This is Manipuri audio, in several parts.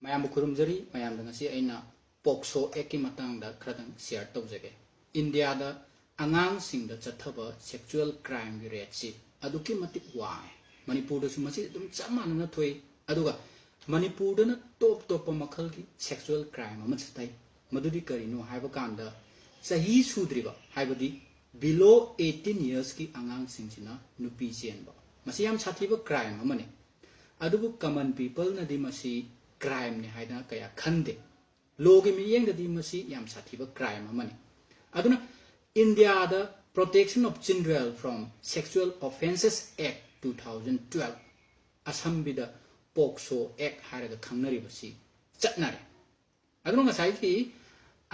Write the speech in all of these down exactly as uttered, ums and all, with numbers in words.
ꯃꯌꯥꯝꯕꯨ ꯈꯨꯔꯨꯝꯖꯔꯤ꯫ ꯃꯌꯥꯝꯗ ꯉꯁꯤ ꯑꯩꯅ ꯄꯣꯛꯁꯣ ꯑꯦꯛꯀꯤ ꯃꯇꯥꯡꯗ ꯈꯔꯗꯪ ꯁꯤꯌꯔ ꯇꯧꯖꯒꯦ꯫ ꯏꯟꯗꯤꯌꯥꯗ ꯑꯉꯥꯡꯁꯤꯡꯗ ꯆꯠꯊꯕ ꯁꯦꯛꯆꯨꯋꯦꯜ ꯀ꯭ꯔꯥꯏꯝꯒꯤ ꯔꯦꯠꯁꯤ ꯑꯗꯨꯛꯀꯤ ꯃꯇꯤꯛ ꯋꯥꯡꯉꯦ꯫ ꯃꯅꯤꯄꯨꯔꯗꯁꯨ ꯃꯁꯤ ꯑꯗꯨꯝ ꯆꯞ ꯃꯥꯟꯅꯅ ꯊꯣꯛꯏ꯫ ꯑꯗꯨꯒ ꯃꯅꯤꯄꯨꯔꯗꯅ ꯇꯣꯞ ꯇꯣꯞꯄ ꯃꯈꯜꯒꯤ ꯁꯦꯛꯆꯨꯋꯦꯜ ꯀ꯭ꯔꯥꯏꯝ ꯑꯃ ꯆꯠꯊꯩ꯫ ꯃꯗꯨꯗꯤ ꯀꯔꯤꯅꯣ ꯍꯥꯏꯕ ꯀꯥꯟꯗ, ꯆꯍꯤ ꯁꯨꯗ꯭ꯔꯤꯕ, ꯍꯥꯏꯕꯗꯤ below eighteen yearsꯀꯤ ꯑꯉꯥꯡꯁꯤꯡꯁꯤꯅ ꯅꯨꯄꯤ ꯆꯦꯟꯕ꯫ ꯃꯁꯤ ꯌꯥꯝ ꯁꯥꯊꯤꯕ ꯀ꯭ꯔꯥꯏꯝ ꯑꯃꯅꯤ꯫ ꯑꯗꯨꯕꯨ ꯀꯃꯟ ꯄꯤꯄꯜꯅꯗꯤ ꯃꯁꯤ ꯀ꯭ꯔꯥꯏꯝꯅꯤ ꯍꯥꯏꯗꯅ ꯀꯌꯥ ꯈꯟꯗꯦ꯫ ꯂꯣꯒꯤ ꯃꯤꯠꯌꯦꯡꯗꯗꯤ ꯃꯁꯤ ꯌꯥꯝ ꯁꯥꯊꯤꯕ ꯀ꯭ꯔꯥꯏꯝ ꯑꯃꯅꯤ꯫ ꯑꯗꯨꯅ ꯏꯟꯗꯤꯌꯥꯗ Protection of Children from Sexual Offences Act two thousand twelve, ꯑꯁꯝꯕꯤꯗ ꯄꯣꯛꯁꯣ ꯑꯦꯛ ꯍꯥꯏꯔꯒ ꯈꯪꯅꯔꯤꯕꯁꯤ ꯆꯠꯅꯔꯦ꯫ ꯑꯗꯨꯅ ꯉꯁꯥꯏꯒꯤ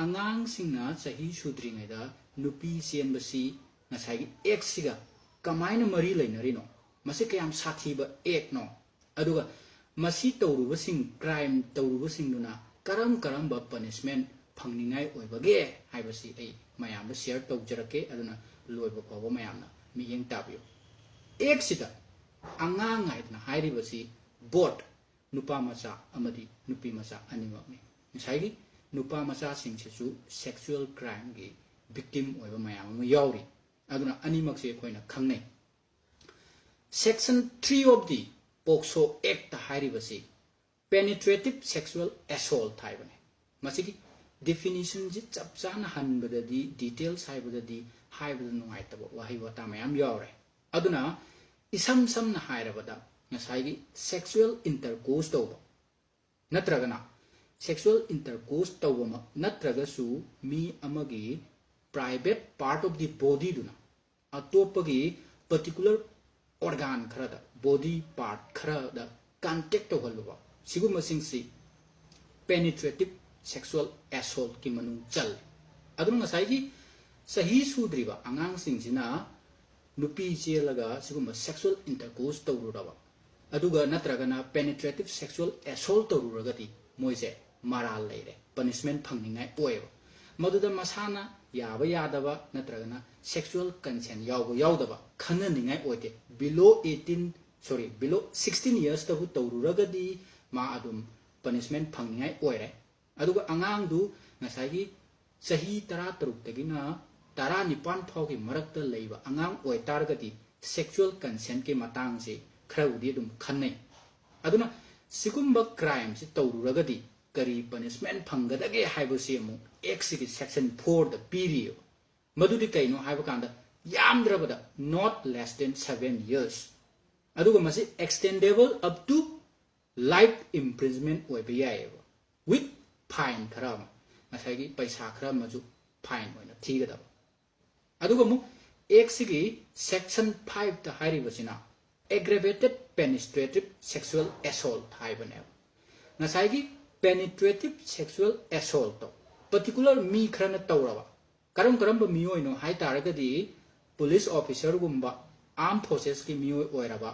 ꯑꯉꯥꯡꯁꯤꯡꯅ ꯆꯍꯤ ꯁꯨꯗ꯭ꯔꯤꯉꯩꯗ ꯅꯨꯄꯤ ꯆꯦꯟꯕꯁꯤ ꯉꯁꯥꯏꯒꯤ ꯑꯦꯛꯁꯤꯒ ꯀꯃꯥꯏꯅ ꯃꯔꯤ ꯂꯩꯅꯔꯤꯅꯣ? ꯃꯁꯤ ꯀꯌꯥꯝ ꯁꯥꯊꯤꯕ ꯑꯦꯛꯅꯣ? ꯑꯗꯨꯒ ꯃꯁꯤ ꯇꯧꯔꯨꯕꯁꯤꯡ, ꯀ꯭ꯔꯥꯏꯝ ꯇꯧꯔꯨꯕꯁꯤꯡꯗꯨꯅ ꯀꯔꯝ ꯀꯔꯝꯕ ꯄꯅꯤꯁꯃꯦꯟ ꯐꯪꯅꯤꯡꯉꯥꯏ ꯑꯣꯏꯕꯒꯦ ꯍꯥꯏꯕꯁꯤ ꯑꯩ ꯃꯌꯥꯝꯗ ꯁꯤꯌꯔ ꯇꯧꯖꯔꯛꯀꯦ꯫ ꯑꯗꯨꯅ ꯂꯣꯏꯕ ꯐꯥꯎꯕ ꯃꯌꯥꯝꯅ ꯃꯤꯠꯌꯦꯡ ꯇꯥꯕꯤꯌꯨ꯫ ꯑꯦꯛꯁꯤꯗ ꯑꯉꯥꯡ ꯍꯥꯏꯗꯅ ꯍꯥꯏꯔꯤꯕꯁꯤ ꯕꯣꯠ ꯅꯨꯄꯥ ꯃꯆꯥ ꯑꯃꯗꯤ ꯅꯨꯄꯤ ꯃꯆꯥ ꯑꯅꯤꯃꯛꯅꯤ꯫ ꯉꯁꯥꯏꯒꯤ ꯅꯨꯄꯥ ꯃꯆꯥꯁꯤꯡꯁꯤꯁꯨ ꯁꯦꯛꯆꯨꯋꯦꯜ ꯀ꯭ꯔꯥꯏꯝꯒꯤ ꯚꯤꯛꯇꯤꯝ ꯑꯣꯏꯕ ꯃꯌꯥꯝ ꯑꯃ ꯌꯥꯎꯔꯤ꯫ ꯑꯗꯨꯅ ꯑꯅꯤꯃꯛꯁꯦ ꯑꯩꯈꯣꯏꯅ ꯈꯪꯅꯩ꯫ Section three of the POCSO Act ꯍꯥꯏꯔꯤꯕꯁꯤ Penetrative Sexual Assault ꯍꯥꯏꯕꯅꯤ꯫ ꯃꯁꯤꯒꯤ ꯗꯤꯐꯤꯅꯤꯁꯟꯁꯤ ꯆꯞ ꯆꯥꯅ ꯍꯟꯕꯗꯗꯤ, ꯗꯤꯇꯦꯜꯁ ꯍꯥꯏꯕꯗꯗꯤ ꯍꯥꯏꯕꯗ ꯅꯨꯡꯉꯥꯏꯇꯕ ꯋꯥꯍꯩ ꯋꯥꯇꯥ ꯃꯌꯥꯝ ꯌꯥꯎꯔꯦ꯫ ꯑꯗꯨꯅ ꯏꯁꯝ ꯁꯝꯅ ꯍꯥꯏꯔꯕꯗ, ꯉꯁꯥꯏꯒꯤ ꯁꯦꯛꯆꯨꯋꯦꯜ ꯏꯟꯇꯔꯀꯣꯔꯁ ꯇꯧꯕ, ꯅꯠꯇ꯭ꯔꯒꯅ ꯁꯦꯛꯆꯨꯋꯦꯜ ꯏꯟꯇꯔꯀꯣꯔꯁ ꯇꯧꯕꯃꯛ ꯅꯠꯇ꯭ꯔꯒꯁꯨ ꯃꯤ ꯑꯃꯒꯤ private part of the bodyꯗꯨꯅ ꯑꯇꯣꯞꯄꯒꯤ ꯄꯔꯇꯤꯀꯨꯂꯔ ꯑꯣꯔꯒꯥꯟ ꯈꯔꯗ, ꯕꯣꯗꯤ ꯄꯥꯔꯠ ꯈꯔꯗ ꯀꯟꯇꯦꯛ ꯇꯧꯍꯜꯂꯨꯕ, ꯁꯤꯒꯨꯝꯕꯁꯤꯡꯁꯤ Penetrative Sexual Assaultꯀꯤ ꯃꯅꯨꯡ ꯆꯜꯂꯤ꯫ ꯑꯗꯨꯅ ꯉꯁꯥꯏꯒꯤ ꯆꯍꯤ ꯁꯨꯗ꯭ꯔꯤꯕ ꯑꯉꯥꯡꯁꯤꯡꯁꯤꯅ ꯅꯨꯄꯤ ꯆꯦꯜꯂꯒ ꯁꯤꯒꯨꯝꯕ ꯁꯦꯛꯆꯨꯋꯦꯜ ꯏꯟꯇꯔꯀꯣꯔꯁ ꯇꯧꯔꯨꯔꯕ, ꯑꯗꯨꯒ ꯅꯠꯇ꯭ꯔꯒꯅ Penetrative Sexual Assault ꯇꯧꯔꯨꯔꯒꯗꯤ ꯃꯣꯏꯁꯦ ꯃꯔꯥꯜ ꯂꯩꯔꯦ, ꯄꯅꯤꯁꯃꯦꯟ ꯐꯪꯅꯤꯡꯉꯥꯏ ꯑꯣꯏꯌꯦꯕ꯫ ꯃꯗꯨꯗ ꯃꯁꯥꯅ ꯌꯥꯕ ꯌꯥꯗꯕ ꯅꯠꯇ꯭ꯔꯒꯅ ꯁꯦꯛꯆꯨꯋꯦꯜ ꯀꯟꯁꯦꯟ ꯌꯥꯎꯕ ꯌꯥꯎꯗꯕ ꯈꯟꯅꯅꯤꯡꯉꯥꯏ ꯑꯣꯏꯗꯦ꯫ Below eighteen, sorry, below sixteen yearsꯇꯕꯨ ꯇꯧꯔꯨꯔꯒꯗꯤ ꯃꯥ ꯑꯗꯨꯝ ꯄꯅꯤꯁꯃꯦꯟ ꯐꯪꯅꯤꯡꯉꯥꯏ ꯑꯣꯏꯔꯦ꯫ ꯑꯗꯨꯒ ꯑꯉꯥꯡꯗꯨ ꯉꯁꯥꯏꯒꯤ ꯆꯍꯤ ꯇꯔꯥꯇꯔꯨꯛꯇꯒꯤꯅ ꯇꯔꯥꯅꯤꯄꯥꯟ ꯐꯥꯎꯒꯤ ꯃꯔꯛꯇ ꯂꯩꯕ ꯑꯉꯥꯡ ꯑꯣꯏꯇꯥꯔꯒꯗꯤ ꯁꯦꯛꯁꯨꯋꯦꯜ ꯀꯟꯁꯦꯟꯀꯤ ꯃꯇꯥꯡꯁꯤ ꯈꯔꯕꯨꯗꯤ ꯑꯗꯨꯝ ꯈꯟꯅꯩ꯫ ꯑꯗꯨꯅ ꯁꯤꯒꯨꯝꯕ ꯀ꯭ꯔꯥꯏꯝꯁꯤ ꯇꯧꯔꯨꯔꯒꯗꯤ ꯀꯔꯤ ꯄꯅꯤꯁꯃꯦꯟ ꯐꯪꯒꯗꯒꯦ ꯍꯥꯏꯕꯁꯤ ꯑꯃꯨꯛ ꯑꯦꯛꯁꯤꯒꯤ ꯁꯦꯛꯁꯟ ꯐꯣꯔꯗ ꯄꯤꯔꯤꯑꯕ꯫ ꯃꯗꯨꯗꯤ ꯀꯩꯅꯣ ꯍꯥꯏꯕ ꯀꯥꯟꯗ ꯌꯥꯝꯗ꯭ꯔꯕꯗ not less than seven years, ꯑꯗꯨꯒ ꯃꯁꯤ extendable up to life imprisonment ꯑꯣꯏꯕ ꯌꯥꯏꯑꯕ, with fine ꯈꯔ ꯑꯃ, ꯉꯁꯥꯏꯒꯤ ꯄꯩꯁꯥ ꯈꯔ ꯑꯃꯁꯨ fine ꯑꯣꯏꯅ ꯊꯤꯒꯗꯕ꯫ ꯑꯗꯨꯒ ꯑꯃꯨꯛ ꯑꯦꯛꯁꯤꯒꯤ ꯁꯦꯛꯁꯟ ꯐꯥꯏꯚꯇ ꯍꯥꯏꯔꯤꯕꯁꯤꯅ aggravated penetrative sexual assault ꯍꯥꯏꯕꯅꯦꯕ꯫ ꯉꯁꯥꯏꯒꯤ penetrative sexual assaultꯇꯣ particular ꯃꯤ ꯈꯔꯅ ꯇꯧꯔꯕ, ꯀꯔꯝ ꯀꯔꯝꯕ ꯃꯤꯑꯣꯏꯅꯣ ꯍꯥꯏ ꯇꯥꯔꯒꯗꯤ ꯄꯨꯂꯤꯁ ꯑꯣꯐꯤꯁꯔꯒꯨꯝꯕ, ꯑꯥꯔꯝ ꯐꯣꯔꯁꯦꯁꯀꯤ ꯃꯤꯑꯣꯏ ꯑꯣꯏꯔꯕ,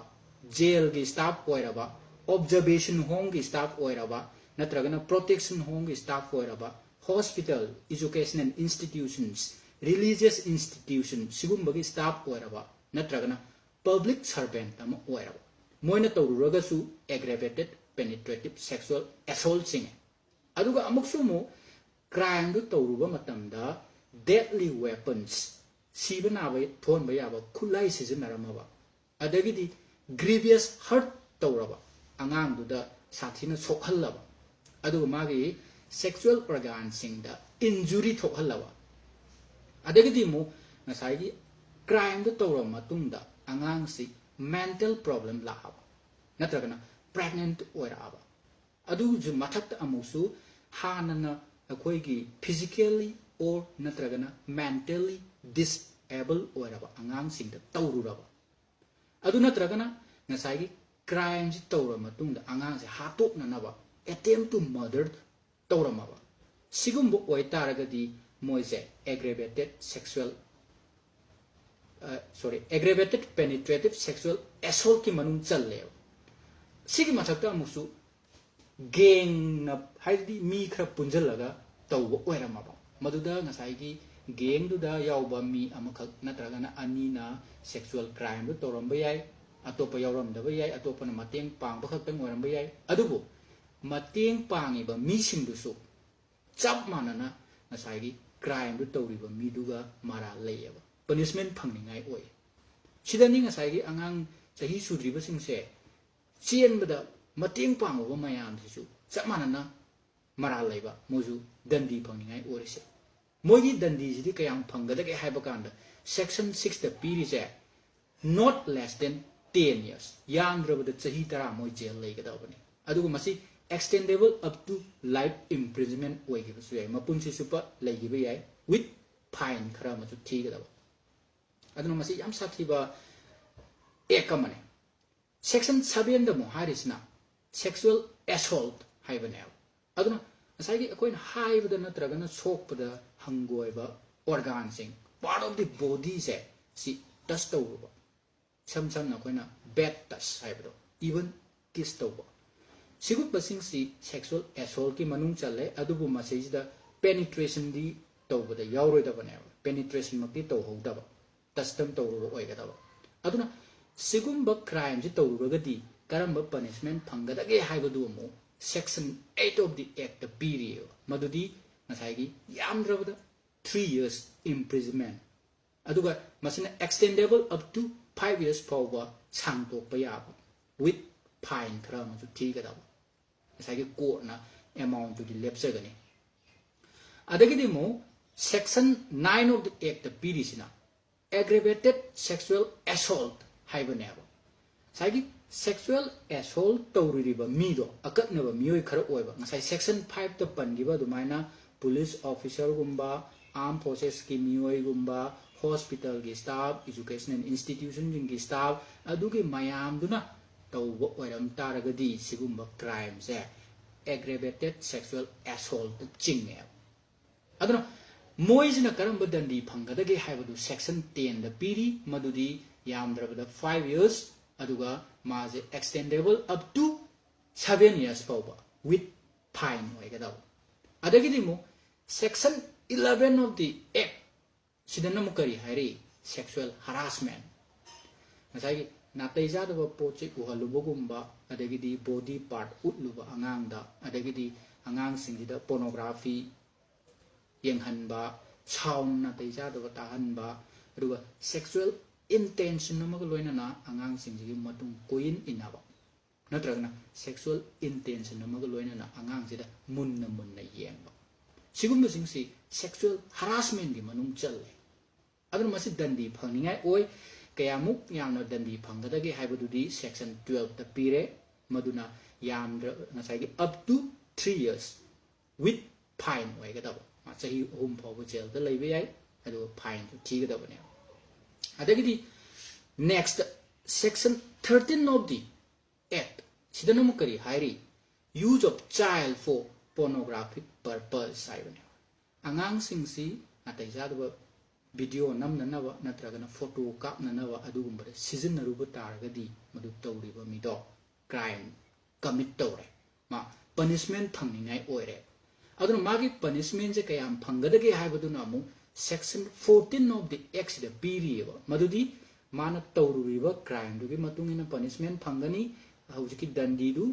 ꯖꯦꯜꯒꯤ ꯁ꯭ꯇꯥꯐ ꯑꯣꯏꯔꯕ, ꯑꯣꯕꯖꯔꯕꯦꯁꯟ ꯍꯣꯝꯒꯤ ꯁ꯭ꯇꯥꯐ ꯑꯣꯏꯔꯕ, ꯅꯠꯇ꯭ꯔꯒꯅ ꯄ꯭ꯔꯣꯇꯦꯛꯁꯟ ꯍꯣꯝꯒꯤ ꯁ꯭ꯇꯥꯐ ꯑꯣꯏꯔꯕ, hospital, educational institutions, religious institution ꯁꯤꯒꯨꯝꯕꯒꯤ ꯁ꯭ꯇꯥꯐ ꯑꯣꯏꯔꯕ, ꯅꯠꯇ꯭ꯔꯒꯅ ꯄꯕ꯭ꯂꯤꯛ ꯁꯔꯚꯦꯟꯠ ꯑꯃ ꯑꯣꯏꯔꯕ, ꯃꯣꯏꯅ ꯇꯧꯔꯨꯔꯒꯁꯨ aggravated penetrative sexual assault ꯆꯤꯡꯉꯦ꯫ ꯑꯗꯨꯒ ꯑꯃꯨꯛꯁꯨ ꯑꯃꯨꯛ ꯀ꯭ꯔꯥꯏꯝꯗꯨ ꯇꯧꯔꯨꯕ ꯃꯇꯝꯗ deadly weapons, ꯁꯤꯕ ꯅꯥꯕ ꯊꯣꯛꯍꯟꯕ ꯌꯥꯕ ꯈꯨꯠꯂꯥꯏ ꯁꯤꯖꯤꯟꯅꯔꯝꯃꯕ, ꯑꯗꯒꯤꯗꯤ grievous hurt ꯇꯧꯔꯕ, ꯑꯉꯥꯡꯗꯨꯗ ꯁꯥꯊꯤꯅ ꯁꯣꯛꯍꯜꯂꯕ, ꯑꯗꯨꯒ ꯃꯥꯒꯤ ꯁꯦꯛꯁꯨꯋꯦꯜ ꯑꯣꯔꯒꯥꯟꯁꯤꯡꯗ ꯏꯟꯖꯨꯔꯤ ꯊꯣꯛꯍꯜꯂꯕ, ꯑꯗꯒꯤꯗꯤ ꯑꯃꯨꯛ ꯉꯁꯥꯏꯒꯤ ꯀ꯭ꯔꯥꯏꯝꯗꯨ ꯇꯧꯔꯕ ꯃꯇꯨꯡꯗ ꯑꯉꯥꯡꯁꯤ ꯃꯦꯟꯇꯦꯜ ꯄ꯭ꯔꯣꯕ꯭ꯂꯦꯝ ꯂꯥꯛꯑꯕ, ꯅꯠꯇ꯭ꯔꯒꯅ ꯄ꯭ꯔꯦꯒꯅꯦꯟꯠ ꯑꯣꯏꯔꯛꯑꯕ, ꯑꯗꯨꯒꯤꯁꯨ ꯃꯊꯛꯇ ꯑꯃꯨꯛꯁꯨ ꯍꯥꯟꯅꯅ ꯑꯩꯈꯣꯏꯒꯤ physically or ꯅꯠꯇ꯭ꯔꯒꯅ mentally disable ꯑꯣꯏꯔꯕ ꯑꯉꯥꯡꯁꯤꯡꯗ ꯇꯧꯔꯨꯔꯕ, ꯑꯗꯨ ꯅꯠꯇ꯭ꯔꯒꯅ ꯉꯁꯥꯏꯒꯤ ꯀ꯭ꯔꯥꯏꯝꯁꯤ ꯇꯧꯔꯕ ꯃꯇꯨꯡꯗ ꯑꯉꯥꯡꯁꯦ ꯍꯥꯠꯇꯣꯛꯅꯅꯕ attempt to murder ꯇꯧꯔꯝꯃꯕ, ꯁꯤꯒꯨꯝꯕ ꯑꯣꯏꯇꯥꯔꯒꯗꯤ ꯃꯣꯏꯁꯦ aggravated sexual, sorry, aggravated penetrative sexual assaultꯀꯤ ꯃꯅꯨꯡ ꯆꯜꯂꯦꯕ꯫ ꯁꯤꯒꯤ ꯃꯊꯛꯇ ꯑꯃꯨꯛꯁꯨ ꯒꯦꯡꯅ, ꯍꯥꯏꯕꯗꯤ ꯃꯤ ꯈꯔ ꯄꯨꯟꯁꯤꯜꯂꯒ ꯇꯧꯕ ꯑꯣꯏꯔꯝꯃꯕ, ꯃꯗꯨꯗ ꯉꯁꯥꯏꯒꯤ ꯒꯦꯡꯗꯨꯗ ꯌꯥꯎꯕ ꯃꯤ ꯑꯃꯈꯛ ꯅꯠꯇ꯭ꯔꯒꯅ ꯑꯅꯤꯅ ꯁꯦꯛꯁꯨꯋꯦꯜ ꯀ꯭ꯔꯥꯏꯝꯗꯨ ꯇꯧꯔꯝꯕ ꯌꯥꯏ, ꯑꯇꯣꯞꯄ ꯌꯥꯎꯔꯝꯗꯕ ꯌꯥꯏ, ꯑꯇꯣꯞꯄꯅ ꯃꯇꯦꯡ ꯄꯥꯡꯕ ꯈꯛꯇꯪ ꯑꯣꯏꯔꯝꯕ ꯌꯥꯏ꯫ ꯑꯗꯨꯕꯨ ꯃꯇꯦꯡ ꯄꯥꯡꯉꯤꯕ ꯃꯤꯁꯤꯡꯗꯨꯁꯨ ꯆꯞ ꯃꯥꯟꯅꯅ ꯉꯁꯥꯏꯒꯤ crimeꯗꯨ ꯇꯧꯔꯤꯕ ꯃꯤꯗꯨꯒ ꯃꯔꯥꯜ ꯂꯩꯌꯦꯕ, punishment ꯐꯪꯅꯤꯡꯉꯥꯏ ꯑꯣꯏ꯫ ꯁꯤꯗꯅꯤ ꯉꯁꯥꯏꯒꯤ ꯑꯉꯥꯡ ꯆꯍꯤ ꯁꯨꯗ꯭ꯔꯤꯕꯁꯤꯡꯁꯦ ꯆꯦꯟꯕꯗ ꯃꯇꯦꯡ ꯄꯥꯡꯉꯨꯕ ꯃꯌꯥꯝꯁꯤꯁꯨ ꯆꯞ ꯃꯥꯟꯅꯅ ꯃꯔꯥꯜ ꯂꯩꯕ, ꯃꯣꯏꯁꯨ ꯗꯟꯗꯤ ꯐꯪꯅꯤꯡꯉꯥꯏ ꯑꯣꯏꯔꯤꯁꯦ꯫ ꯃꯣꯏꯒꯤ ꯗꯟꯗꯤꯁꯤꯗꯤ ꯀꯌꯥꯝ ꯐꯪꯒꯗꯒꯦ ꯍꯥꯏꯕ ꯀꯥꯟꯗ, section sixꯇ ꯄꯤꯔꯤꯁꯦ not less than ten years, ꯌꯥꯝꯗ꯭ꯔꯕꯗ ꯆꯍꯤ ꯇꯔꯥ ꯃꯣꯏ ꯖꯦꯜ ꯂꯩꯒꯗꯕꯅꯤ꯫ ꯑꯗꯨꯒ ꯃꯁꯤ extendable up to life imprisonment ꯑꯣꯏꯈꯤꯕꯁꯨ ꯌꯥꯏ, ꯃꯄꯨꯟꯁꯤ ꯆꯨꯞꯄ ꯂꯩꯈꯤꯕ ꯌꯥꯏ, with fine ꯈꯔ ꯑꯃꯁꯨ ꯊꯤꯒꯗꯕ꯫ ꯑꯗꯨꯅ ꯃꯁꯤ ꯌꯥꯝ ꯁꯥꯊꯤꯕ act ꯑꯃꯅꯤ꯫ Section sevenꯗ ꯑꯃꯨꯛ ꯍꯥꯏꯔꯤꯁꯤꯅ sexual assault ꯍꯥꯏꯕꯅꯦꯕ꯫ ꯑꯗꯨꯅ ꯉꯁꯥꯏꯒꯤ ꯑꯩꯈꯣꯏꯅ ꯍꯥꯏꯕꯗ ꯅꯠꯇ꯭ꯔꯒꯅ ꯁꯣꯛꯄꯗ ꯍꯪꯒꯣꯏꯕ organꯁꯤꯡ, part of the bodyꯁꯦ ꯁꯤ touch ꯇꯧꯔꯨꯕ, ꯏꯁꯝ ꯁꯝꯅ ꯑꯩꯈꯣꯏꯅ bad touch ꯍꯥꯏꯕꯗꯣ, even kiss ꯇꯧꯕ, ꯁꯤꯒꯨꯝꯕꯁꯤꯡꯁꯤ sexual assaultꯀꯤ ꯃꯅꯨꯡ ꯆꯜꯂꯦ꯫ ꯑꯗꯨꯕꯨ ꯃꯁꯤꯁꯤꯗ penetrationꯗꯤ ꯇꯧꯕꯗ ꯌꯥꯎꯔꯣꯏꯗꯕꯅꯦꯕ, penetrationꯃꯛꯇꯤ ꯇꯧꯍꯧꯗꯕ, touchꯇꯪ ꯇꯧꯔꯨꯕ ꯑꯣꯏꯒꯗꯕ꯫ ꯑꯗꯨꯅ ꯁꯤꯒꯨꯝꯕ crimeꯁꯤ ꯇꯧꯔꯨꯔꯒꯗꯤ ꯀꯔꯝꯕ punishment ꯐꯪꯒꯗꯒꯦ ꯍꯥꯏꯕꯗꯨ ꯑꯃꯨꯛ section eight of the actꯇ ꯄꯤꯔꯤꯑꯕ, ꯃꯗꯨꯗꯤ ꯉꯁꯥꯏꯒꯤ ꯌꯥꯝꯗ꯭ꯔꯕꯗ three years imprisonment, ꯑꯗꯨꯒ ꯃꯁꯤꯅ extendable up to five years ꯐꯥꯎꯕ ꯁꯥꯡꯗꯣꯛꯄ ꯌꯥꯕ, with fine ꯈꯔ ꯑꯃꯁꯨ ꯊꯤꯒꯗꯕ, ꯉꯁꯥꯏꯒꯤ courtꯅ amountꯇꯨꯗꯤ ꯂꯦꯞꯆꯒꯅꯤ꯫ ꯑꯗꯒꯤꯗꯤ ꯑꯃꯨꯛ section nine of the actꯇ ꯄꯤꯔꯤꯁꯤꯅ aggravated sexual assault ꯍꯥꯏꯕꯅꯦꯕ꯫ ꯉꯁꯥꯏꯒꯤ sexual assault ꯇꯧꯔꯨꯔꯤꯕ ꯃꯤꯗꯣ ꯑꯀꯛꯅꯕ ꯃꯤꯑꯣꯏ ꯈꯔ ꯑꯣꯏꯕ, ꯉꯁꯥꯏ section fiveꯇ ꯄꯟꯈꯤꯕ ꯑꯗꯨꯃꯥꯏꯅ police officerꯒꯨꯝꯕ, armed forcesꯀꯤ ꯃꯤꯑꯣꯏꯒꯨꯝꯕ, hospitalꯒꯤ staff, educational institutionꯁꯤꯡꯒꯤ staff, ꯑꯗꯨꯒꯤ ꯃꯌꯥꯝꯗꯨꯅ ꯇꯧꯕ ꯑꯣꯏꯔꯝ ꯇꯥꯔꯒꯗꯤ ꯁꯤꯒꯨꯝꯕ crimeꯁꯦ aggravated sexual assaultꯇ ꯆꯤꯡꯉꯦꯕ꯫ ꯑꯗꯨꯅ ꯃꯣꯏꯁꯤꯅ ꯀꯔꯝꯕ ꯗꯟꯗꯤ ꯐꯪꯒꯗꯒꯦ ꯍꯥꯏꯕꯗꯨ section tenꯗ ꯄꯤꯔꯤ, ꯃꯗꯨꯗꯤ ꯌꯥꯝꯗ꯭ꯔꯕꯗ five years, ꯑꯗꯨꯒ ꯃꯥꯁꯦ extendable up to seven years ꯐꯥꯎꯕ with fine ꯑꯣꯏꯒꯗꯕ꯫ ꯑꯗꯒꯤꯗꯤ ꯑꯃꯨꯛ section eleven of the act ꯁꯤꯗꯅ ꯑꯃꯨꯛ ꯀꯔꯤ ꯍꯥꯏꯔꯤ? Sexual harassment꯫ ꯉꯁꯥꯏꯒꯤ ꯅꯥꯇꯩ ꯆꯥꯗꯕ ꯄꯣꯠ ꯆꯩ ꯎꯍꯜꯂꯨꯕꯒꯨꯝꯕ, ꯑꯗꯒꯤꯗꯤ body part ꯎꯠꯂꯨꯕ ꯑꯉꯥꯡꯗ, ꯑꯗꯒꯤꯗꯤ ꯑꯉꯥꯡꯁꯤꯡꯁꯤꯗ pornography ꯌꯦꯡꯍꯟꯕ, sound ꯅꯥꯇꯩ ꯆꯥꯗꯕ ꯇꯥꯍꯟꯕ, ꯑꯗꯨꯒ sexual intention ꯑꯃꯒ ꯂꯣꯏꯅꯅ ꯑꯉꯥꯡꯁꯤꯡꯁꯤꯒꯤ ꯃꯇꯨꯡ ꯀꯣꯏꯏꯟ ꯏꯟꯅꯕ, ꯅꯠꯇ꯭ꯔꯒꯅ sexual intention ꯑꯃꯒ ꯂꯣꯏꯅꯅ ꯑꯉꯥꯡꯁꯤꯗ ꯃꯨꯟꯅ ꯃꯨꯟꯅ ꯌꯦꯡꯕ, ꯁꯤꯒꯨꯝꯕꯁꯤꯡꯁꯤ sexual harassmentꯀꯤ ꯃꯅꯨꯡ ꯆꯜꯂꯦ꯫ ꯑꯗꯨꯅ ꯃꯁꯤ ꯗꯟꯗꯤ ꯐꯪꯅꯤꯡꯉꯥꯏ ꯑꯣꯏ꯫ ꯀꯌꯥꯃꯨꯛ ꯌꯥꯝꯅ ꯗꯟꯗꯤ ꯐꯪꯒꯗꯒꯦ ꯍꯥꯏꯕꯗꯨꯗꯤ section twelveꯇ ꯄꯤꯔꯦ꯫ ꯃꯗꯨꯅ ꯌꯥꯝꯗ꯭ꯔ-, ꯉꯁꯥꯏꯒꯤ up to three years with fine ꯑꯣꯏꯒꯗꯕ, ꯃꯥ ꯆꯍꯤ ꯑꯍꯨꯝ ꯐꯥꯎꯕ ꯖꯦꯜꯗ ꯂꯩꯕ ꯌꯥꯏ, ꯑꯗꯨꯒ fineꯁꯨ ꯊꯤꯒꯗꯕꯅꯦ꯫ ꯑꯗꯒꯤꯗꯤ next, section thirteen of the act, ꯁꯤꯗꯅ ꯑꯃꯨꯛ ꯀꯔꯤ ꯍꯥꯏꯔꯤ? Use of child for pornographic purpose ꯍꯥꯏꯕꯅꯦ꯫ ꯑꯉꯥꯡꯁꯤꯡꯁꯤ ꯅꯥꯇꯩ ꯆꯥꯗꯕ video ꯅꯝꯅꯅꯕ ꯅꯠꯇ꯭ꯔꯒꯅ photo ꯀꯥꯞꯅꯅꯕ ꯑꯗꯨꯒꯨꯝꯕꯗ ꯁꯤꯖꯤꯟꯅꯔꯨꯕ ꯇꯥꯔꯒꯗꯤ, ꯃꯗꯨ ꯇꯧꯔꯤꯕ ꯃꯤꯗꯣ crime commit ꯇꯧꯔꯦ, ꯃꯥ punishment ꯐꯪꯅꯤꯡꯉꯥꯏ ꯑꯣꯏꯔꯦ꯫ ꯑꯗꯨꯅ ꯃꯥꯒꯤ punishmentꯁꯦ ꯀꯌꯥꯝ ꯐꯪꯒꯗꯒꯦ ꯍꯥꯏꯕꯗꯨꯅ ꯑꯃꯨꯛ section fourteen of the actꯁꯤꯗ ꯄꯤꯔꯤꯑꯕ꯫ ꯃꯗꯨꯗꯤ ꯃꯥꯅ ꯇꯧꯔꯨꯔꯤꯕ crimeꯗꯨꯒꯤ ꯃꯇꯨꯡ ꯏꯟꯅ punishment ꯐꯪꯒꯅꯤ꯫ ꯍꯧꯖꯤꯛꯀꯤ ꯗꯟꯗꯤꯗꯨ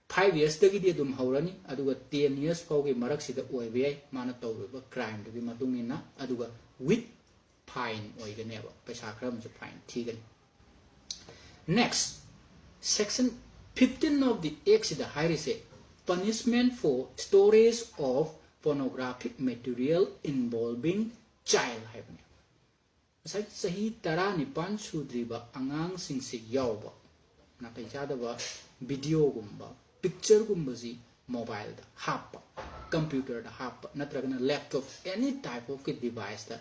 five yearsꯇꯒꯤꯗꯤ ꯑꯗꯨꯝ ꯍꯧꯔꯅꯤ, ꯑꯗꯨꯒ ten years ꯐꯥꯎꯒꯤ ꯃꯔꯛꯁꯤꯗ ꯑꯣꯏꯕ ꯌꯥꯏ ꯃꯥꯅ ꯇꯧꯔꯤꯕ crimeꯗꯨꯒꯤ ꯃꯇꯨꯡ ꯏꯟꯅ, ꯑꯗꯨꯒ with fine ꯑꯣꯏꯒꯅꯦꯕ, ꯄꯩꯁꯥ ꯈꯔ ꯑꯃꯁꯨ fine ꯊꯤꯒꯅꯤ꯫ Next, section fifteen of the actꯁꯤꯗ ꯍꯥꯏꯔꯤꯁꯦ, punishment for storage of pornographic material involving child ꯍꯥꯏꯕꯅꯦ꯫ ꯉꯁꯥꯏ ꯆꯍꯤ ꯇꯔꯥꯅꯤꯄꯥꯟ ꯁꯨꯗ꯭ꯔꯤꯕ ꯑꯉꯥꯡꯁꯤꯡꯁꯤ ꯌꯥꯎꯕ ꯅꯥꯇꯩ ꯆꯥꯗꯕ videoꯒꯨꯝꯕ, pictureꯒꯨꯝꯕꯁꯤ mobileꯗ ꯍꯥꯞꯄ, computerꯗ ꯍꯥꯞꯄ, ꯅꯠꯇ꯭ꯔꯒꯅ laptop, any type ofꯀꯤ deviceꯇ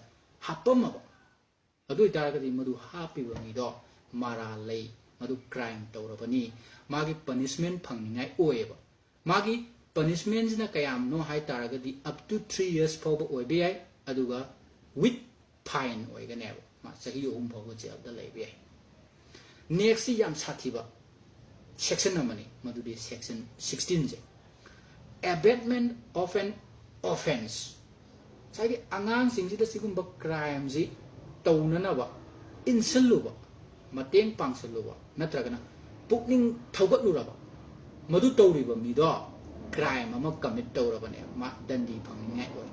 ꯍꯥꯞꯄꯝꯃꯕ, ꯑꯗꯨ ꯑꯣꯏꯇꯥꯔꯒꯗꯤ ꯃꯗꯨ ꯍꯥꯞꯄꯤꯕ ꯃꯤꯗꯣ ꯃꯔꯥꯜ ꯂꯩ, ꯃꯗꯨ crime ꯇꯧꯔꯕꯅꯤ, ꯃꯥꯒꯤ punishment ꯐꯪꯅꯤꯡꯉꯥꯏ ꯑꯣꯏꯌꯦꯕ꯫ ꯃꯥꯒꯤ punishmentꯁꯤꯅ ꯀꯌꯥꯝꯅꯣ ꯍꯥꯏ ꯇꯥꯔꯒꯗꯤ up to three years ꯐꯥꯎꯕ ꯑꯣꯏꯕ ꯌꯥꯏ, ꯑꯗꯨꯒ with fine ꯑꯣꯏꯒꯅꯦꯕ, ꯃꯥ ꯆꯍꯤ ꯑꯍꯨꯝ ꯐꯥꯎꯕ ꯖꯦꯜꯗ ꯂꯩꯕ ꯌꯥꯏ꯫ Nextꯁꯤ ꯌꯥꯝ ꯁꯥꯊꯤꯕ section ꯑꯃꯅꯤ, ꯃꯗꯨꯗꯤ section sixteenꯁꯦ, abetment of an offence꯫ ꯉꯁꯥꯏꯒꯤ ꯑꯉꯥꯡꯁꯤꯡꯁꯤꯗ ꯁꯤꯒꯨꯝꯕ crimeꯁꯤ ꯇꯧꯅꯅꯕ ꯏꯟꯁꯤꯜꯂꯨꯕ, ꯃꯇꯦꯡ ꯄꯥꯡꯁꯜꯂꯨꯕ ꯅꯠꯇ꯭ꯔꯒꯅ ꯄꯨꯛꯅꯤꯡ ꯊꯧꯒꯠꯂꯨꯔꯕ, ꯃꯗꯨ ꯇꯧꯔꯤꯕ ꯃꯤꯗꯣ ꯀ꯭ꯔꯥꯏꯝ ꯑꯃ ꯀꯃꯤꯠ ꯇꯧꯔꯕꯅꯦꯕ, ꯃꯥ ꯗꯟꯗꯤ ꯐꯪꯅꯤꯡꯉꯥꯏ ꯑꯣꯏ꯫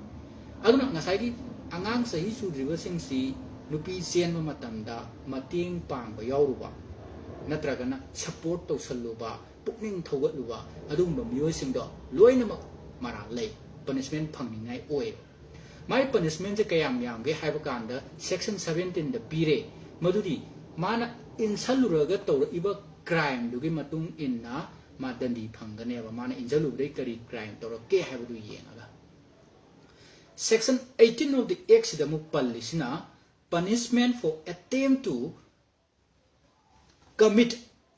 ꯑꯗꯨꯅ ꯉꯁꯥꯏꯒꯤ ꯑꯉꯥꯡ ꯆꯍꯤ ꯁꯨꯗ꯭ꯔꯤꯕꯁꯤꯡꯁꯤ ꯅꯨꯄꯤ ꯆꯦꯟꯕ ꯃꯇꯝꯗ ꯃꯇꯦꯡ ꯄꯥꯡꯕ ꯌꯥꯎꯔꯨꯕ ꯅꯠꯇ꯭ꯔꯒꯅ ꯁꯞꯄꯣꯔꯠ ꯇꯧꯁꯜꯂꯨꯕ, ꯄꯨꯛꯅꯤꯡ ꯊꯧꯒꯠꯂꯨꯕ, ꯑꯗꯨꯒꯨꯝꯕ ꯃꯤꯑꯣꯏꯁꯤꯡꯗꯣ ꯂꯣꯏꯅꯃꯛ ꯃꯔꯥꯜ ꯂꯩ, ꯄꯅꯤꯁꯃꯦꯟ ꯐꯪꯅꯤꯡꯉꯥꯏ ꯑꯣꯏ꯫ ꯃꯥꯏ ꯄꯅꯤꯁꯃꯦꯟꯁꯦ ꯀꯌꯥꯝ ꯌꯥꯝꯒꯦ ꯍꯥꯏꯕ ꯀꯥꯟꯗ ꯁꯦꯛꯁꯟ ꯁꯕꯦꯟꯇꯤꯟꯗ ꯄꯤꯔꯦ, ꯃꯗꯨꯗꯤ ꯃꯥꯅ ꯏꯟꯁꯜꯂꯨꯔꯒ ꯇꯧꯔꯛꯏꯕ ꯀ꯭ꯔꯥꯏꯝꯗꯨꯒꯤ ꯃꯇꯨꯡ ꯏꯟꯅ ꯃꯥ ꯗꯟꯗꯤ ꯐꯪꯒꯅꯦꯕ, ꯃꯥꯅ ꯏꯟꯁꯜꯂꯨꯕꯗꯒꯤ ꯀꯔꯤ ꯀ꯭ꯔꯥꯏꯝ ꯇꯧꯔꯛꯀꯦ ꯍꯥꯏꯕꯗꯨ ꯌꯦꯡꯉꯒ꯫ Section eighteen of the Act ꯁꯤꯗ ꯑꯃꯨꯛ ꯄꯜꯂꯤꯁꯤꯅ punishment for attempt to commit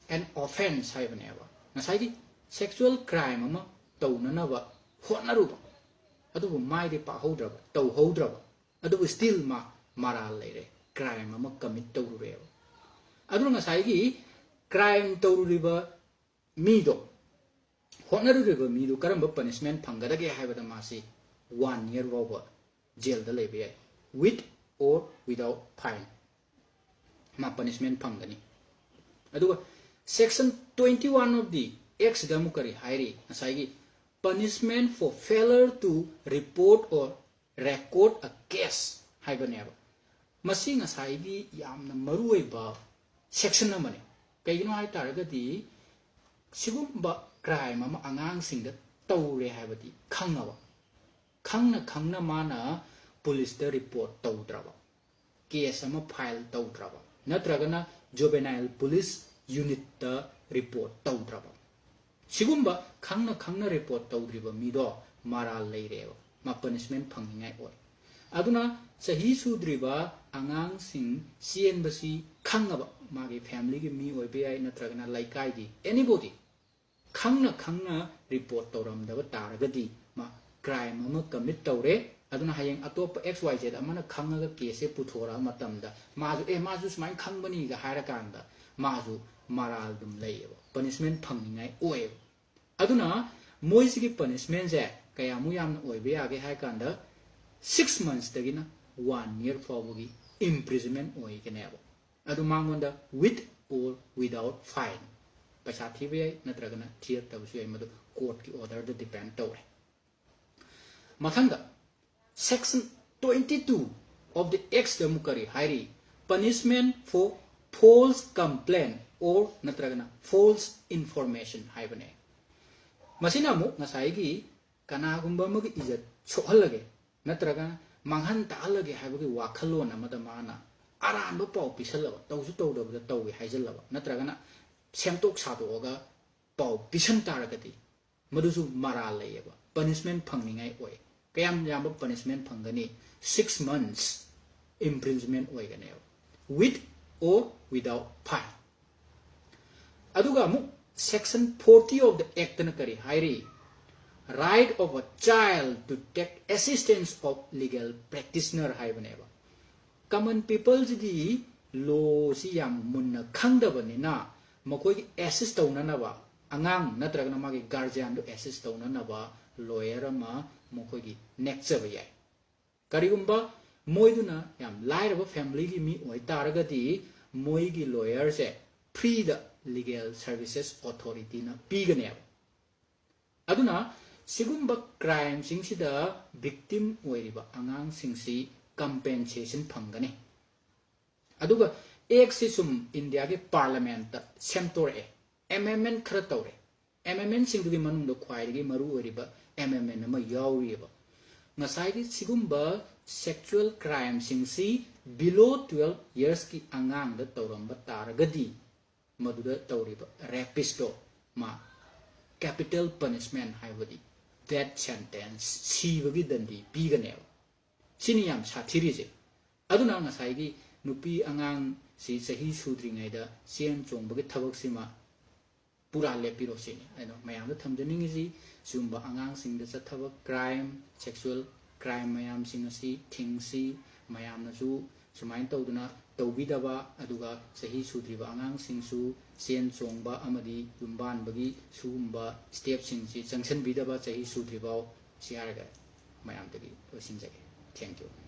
an offence ꯍꯥꯏꯕꯅꯦꯕ꯫ ꯉꯁꯥꯏꯒꯤ ꯁꯦꯛꯁꯨꯋꯦꯜ ꯀ꯭ꯔꯥꯏꯝ ꯑꯃ ꯇꯧꯅꯅꯕ ꯍꯣꯠꯅꯔꯨꯕ, ꯑꯗꯨꯕꯨ ꯃꯥꯏꯗꯤ ꯄꯥꯛꯍꯧꯗ꯭ꯔꯕ, ꯇꯧꯍꯧꯗ꯭ꯔꯕ, ꯑꯗꯨꯕꯨ still ꯃꯥ ꯃꯔꯥꯜ ꯂꯩꯔꯦ, ꯀ꯭ꯔꯥꯏꯝ ꯑꯃ ꯀꯃꯤꯠ ꯇꯧꯔꯨꯔꯦꯕ꯫ ꯑꯗꯨꯅ ꯉꯁꯥꯏꯒꯤ ꯀ꯭ꯔꯥꯏꯝ ꯇꯧꯔꯨꯔꯤꯕ ꯃꯤꯗꯣ, ꯍꯣꯠꯅꯔꯨꯔꯤꯕ ꯃꯤꯗꯣ ꯀꯔꯝꯕ ꯄꯅꯤꯁꯃꯦꯟ ꯐꯪꯒꯗꯒꯦ ꯍꯥꯏꯕꯗ ꯃꯥꯁꯤ ꯋꯥꯟ ꯏꯌꯔ ꯐꯥꯎꯕ ꯖꯦꯜꯗ ꯂꯩꯕ ꯌꯥꯏ, with or without fine꯫ ꯃꯥ ꯄꯅꯤꯁꯃꯦꯟ ꯐꯪꯒꯅꯤ꯫ ꯑꯗꯨꯒ section twenty one of the Act ꯁꯤꯗ ꯑꯃꯨꯛ ꯀꯔꯤ ꯍꯥꯏꯔꯤ? ꯉꯁꯥꯏꯒꯤ punishment for failure to report or record a case ꯍꯥꯏꯕꯅꯦꯕ꯫ ꯃꯁꯤ ꯉꯁꯥꯏꯒꯤ ꯌꯥꯝꯅ ꯃꯔꯨꯑꯣꯏꯕ ꯁꯦꯛꯁꯟ ꯑꯃꯅꯤ꯫ ꯀꯩꯒꯤꯅꯣ ꯍꯥꯏ ꯇꯥꯔꯒꯗꯤ ꯁꯤꯒꯨꯝꯕ ꯀ꯭ꯔꯥꯏꯝ ꯑꯃ ꯑꯉꯥꯡꯁꯤꯡꯗ ꯇꯧꯔꯦ ꯍꯥꯏꯕꯗꯤ ꯈꯪꯉꯕ, ꯈꯪꯅ ꯈꯪꯅ ꯃꯥꯅ ꯄꯨꯂꯤꯁꯇ ꯔꯤꯄꯣꯔꯠ ꯇꯧꯗ꯭ꯔꯕ, ꯀꯦꯁ ꯑꯃ ꯐꯥꯏꯜ ꯇꯧꯗ꯭ꯔꯕ, ꯅꯠꯇ꯭ꯔꯒꯅ ꯖꯨꯕꯦꯅꯥꯏꯜ ꯄꯨꯂꯤꯁ ꯌꯨꯅꯤꯠꯇ ꯔꯤꯄꯣꯔꯠ ꯇꯧꯗ꯭ꯔꯕ, ꯁꯤꯒꯨꯝꯕ ꯈꯪꯅ ꯈꯪꯅ ꯔꯤꯄꯣꯔꯠ ꯇꯧꯗ꯭ꯔꯤꯕ ꯃꯤꯗꯣ ꯃꯔꯥꯜ ꯂꯩꯔꯦꯕ, ꯃꯥ ꯄꯅꯤꯁꯃꯦꯟ ꯐꯪꯅꯤꯡꯉꯥꯏ ꯑꯣꯏ꯫ ꯑꯗꯨꯅ ꯆꯍꯤ ꯁꯨꯗ꯭ꯔꯤꯕ ꯑꯉꯥꯡꯁꯤꯡ ꯆꯦꯟꯕꯁꯤ ꯈꯪꯉꯕ, ꯃꯥꯒꯤ ꯐꯦꯃꯤꯂꯤꯒꯤ ꯃꯤ ꯑꯣꯏꯕ ꯌꯥꯏ, ꯅꯠꯇ꯭ꯔꯒꯅ ꯂꯩꯀꯥꯏꯒꯤ anybody, ꯈꯪꯅ ꯈꯪꯅ ꯔꯤꯄꯣꯔꯠ ꯇꯧꯔꯝꯗꯕ ꯇꯥꯔꯒꯗꯤ ꯃꯥ ꯀ꯭ꯔꯥꯏꯝ ꯑꯃ ꯀꯃꯤꯠ ꯇꯧꯔꯦ꯫ ꯑꯗꯨꯅ ꯍꯌꯦꯡ ꯑꯇꯣꯞꯄ X Y Z ꯑꯃꯅ ꯈꯪꯉꯒ ꯀꯦꯁꯁꯦ ꯄꯨꯊꯣꯔꯛꯑ ꯃꯇꯝꯗ ꯃꯥꯁꯨ, "ꯑꯦ, ꯃꯥꯁꯨ ꯁꯨꯃꯥꯏꯅ ꯈꯪꯕꯅꯤꯒ" ꯍꯥꯏꯔꯀꯥꯟꯗ ꯃꯥꯁꯨ ꯃꯔꯥꯜ ꯑꯗꯨꯝ ꯂꯩꯌꯦꯕ, ꯄꯅꯤꯁꯃꯦꯟ ꯐꯪꯅꯤꯡꯉꯥꯏ ꯑꯣꯏꯌꯦꯕ꯫ ꯑꯗꯨꯅ ꯃꯣꯏꯁꯤꯒꯤ ꯄꯅꯤꯁꯃꯦꯟꯁꯦ ꯀꯌꯥꯃꯨꯛ ꯌꯥꯝꯅ ꯑꯣꯏꯕ ꯌꯥꯒꯦ ꯍꯥꯏ ꯀꯥꯟꯗ, ꯁꯤꯛꯁ ꯃꯟꯁꯇꯒꯤꯅ ꯋꯥꯟ ꯏꯌꯔ ꯐꯥꯎꯕꯒꯤ ꯏꯝꯄ꯭ꯔꯤꯖꯟꯃꯦꯟ ꯑꯣꯏꯒꯅꯦꯕ꯫ ꯑꯗꯨ ꯃꯉꯣꯟꯗ with or without fine, ꯄꯩꯁꯥ ꯊꯤꯕ ꯌꯥꯏ ꯅꯠꯇ꯭ꯔꯒꯅ ꯊꯤꯔꯛꯇꯕꯁꯨ ꯌꯥꯏ, ꯃꯗꯨ courtꯀꯤ orderꯗ depend ꯇꯧꯔꯦ꯫ ꯃꯊꯪꯗ section twenty two of the Actꯗ ꯑꯃꯨꯛ ꯀꯔꯤ ꯍꯥꯏꯔꯤ? Punishment for false complaint or ꯅꯠꯇ꯭ꯔꯒꯅ false information ꯍꯥꯏꯕꯅꯦ꯫ ꯃꯁꯤꯅ ꯑꯃꯨꯛ ꯉꯁꯥꯏꯒꯤ ꯀꯅꯥꯒꯨꯝꯕ ꯑꯃꯒꯤ ꯏꯖꯠ ꯁꯣꯛꯍꯜꯂꯒꯦ ꯅꯠꯇ꯭ꯔꯒꯅ ꯃꯥꯡꯍꯟ ꯇꯥꯛꯍꯜꯂꯒꯦ ꯍꯥꯏꯕꯒꯤ ꯋꯥꯈꯜꯂꯣꯟ ꯑꯃꯗ ꯃꯥꯅ ꯑꯔꯥꯟꯕ ꯄꯥꯎ ꯄꯤꯁꯜꯂꯕ, ꯇꯧꯁꯨ ꯇꯧꯗꯕꯗ ꯇꯧꯏ ꯍꯥꯏꯖꯜꯂꯕ, ꯅꯠꯇ꯭ꯔꯒꯅ ꯁꯦꯝꯗꯣꯛ ꯁꯥꯗꯣꯛꯑꯒ ꯄꯥꯎ ꯄꯤꯁꯟ ꯇꯥꯔꯒꯗꯤ ꯃꯗꯨꯁꯨ ꯃꯔꯥꯜ ꯂꯩꯌꯦꯕ, punishment ꯐꯪꯅꯤꯡꯉꯥꯏ ꯑꯣꯏ꯫ ꯀꯌꯥꯝ ꯌꯥꯝꯕ punishment ꯐꯪꯒꯅꯤ? Six months imprisonment ꯑꯣꯏꯒꯅꯦꯕ, with or without fine꯫ ꯑꯗꯨꯒ ꯑꯃꯨꯛ section forty of the Actꯅ ꯀꯔꯤ ꯍꯥꯏꯔꯤ? Right of a child to take assistance of legal practitioner ꯍꯥꯏꯕꯅꯦꯕ꯫ Common peopleꯁꯤꯗꯤ lawꯁꯤ ꯌꯥꯝ ꯃꯨꯟꯅ ꯈꯪꯗꯕꯅꯤꯅ ꯃꯈꯣꯏꯒꯤ assist ꯇꯧꯅꯅꯕ, ꯑꯉꯥꯡ ꯅꯠꯇ꯭ꯔꯒꯅ ꯃꯥꯒꯤ guardianꯗꯨ assist ꯇꯧꯅꯅꯕ lawyer ꯑꯃ ꯃꯈꯣꯏꯒꯤ ꯅꯦꯛꯆꯕ ꯌꯥꯏ꯫ ꯀꯔꯤꯒꯨꯝꯕ ꯃꯣꯏꯗꯨꯅ ꯌꯥꯝ ꯂꯥꯏꯔꯕ familyꯒꯤ ꯃꯤ ꯑꯣꯏꯇꯥꯔꯒꯗꯤ ꯃꯣꯏꯒꯤ lawyerꯁꯦ freeꯗ legal services authorityꯅ ꯄꯤꯒꯅꯦꯕ꯫ ꯑꯗꯨꯅ ꯁꯤꯒꯨꯝꯕ crimeꯁꯤꯡꯁꯤꯗ victim ꯑꯣꯏꯔꯤꯕ ꯑꯉꯥꯡꯁꯤꯡꯁꯤ compensation ꯐꯪꯒꯅꯤ꯫ ꯑꯗꯨꯒ Actꯁꯤ ꯁꯨꯝ ꯏꯟꯗꯤꯌꯥꯒꯤ parliamentꯇ ꯁꯦꯝꯗꯣꯔꯛꯑꯦ, amendment ꯈꯔ ꯇꯧꯔꯦ꯫ Amendmentꯁꯤꯡꯗꯨꯒꯤ ꯃꯅꯨꯡꯗ ꯈ꯭ꯋꯥꯏꯗꯒꯤ ꯃꯔꯨ ꯑꯣꯏꯔꯤꯕ amendment ꯑꯃ ꯌꯥꯎꯔꯤꯑꯕ꯫ ꯉꯁꯥꯏꯒꯤ ꯁꯤꯒꯨꯝꯕ sexual crimeꯁꯤꯡꯁꯤ below twelve yearsꯀꯤ ꯑꯉꯥꯡꯗ ꯇꯧꯔꯝꯕ ꯇꯥꯔꯒꯗꯤ ꯃꯗꯨꯗ ꯇꯧꯔꯤꯕ rapistꯇꯣ ꯃꯥ capital punishment ꯍꯥꯏꯕꯗꯤ death sentence, ꯁꯤꯕꯒꯤ ꯗꯟꯗꯤ ꯄꯤꯒꯅꯦꯕ꯫ ꯁꯤꯅꯤ ꯌꯥꯝ ꯁꯥꯊꯤꯔꯤꯁꯦ꯫ ꯑꯗꯨꯅ ꯉꯁꯥꯏꯒꯤ ꯅꯨꯄꯤ ꯑꯉꯥꯡꯁꯤ ꯆꯍꯤ ꯁꯨꯗ꯭ꯔꯤꯉꯩꯗ ꯆꯦꯟ ꯆꯣꯡꯕꯒꯤ ꯊꯕꯛꯁꯤꯃ ꯄꯨꯔꯥ ꯂꯦꯞꯄꯤꯔꯣ ꯁꯤꯅꯤ ꯑꯩꯅ ꯃꯌꯥꯝꯗ ꯊꯝꯖꯅꯤꯡꯉꯤꯁꯤ꯫ ꯁꯤꯒꯨꯝꯕ ꯑꯉꯥꯡꯁꯤꯡꯗ ꯆꯠꯊꯕ crime, sexual crime ꯃꯌꯥꯝꯁꯤꯡ ꯑꯁꯤ ꯊꯤꯡꯁꯤ꯫ ꯃꯌꯥꯝꯅꯁꯨ ꯁꯨꯃꯥꯏꯅ ꯇꯧꯗꯅ ꯇꯧꯕꯤꯗꯕ, ꯑꯗꯨꯒ ꯆꯍꯤ ꯁꯨꯗ꯭ꯔꯤꯕ ꯑꯉꯥꯡꯁꯤꯡꯁꯨ ꯆꯦꯟ ꯆꯣꯡꯕ ꯑꯃꯗꯤ ꯌꯨꯝꯕꯥꯟꯕꯒꯤ ꯁꯤꯒꯨꯝꯕ stepꯁꯤꯡꯁꯤ ꯆꯪꯁꯤꯟꯕꯤꯗꯕ ꯆꯍꯤ ꯁꯨꯗ꯭ꯔꯤꯐꯥꯎ꯫ ꯁꯤ ꯍꯥꯏꯔꯒ ꯃꯌꯥꯝꯗꯒꯤ ꯂꯣꯏꯁꯤꯟꯖꯒꯦ꯫ Thank you꯫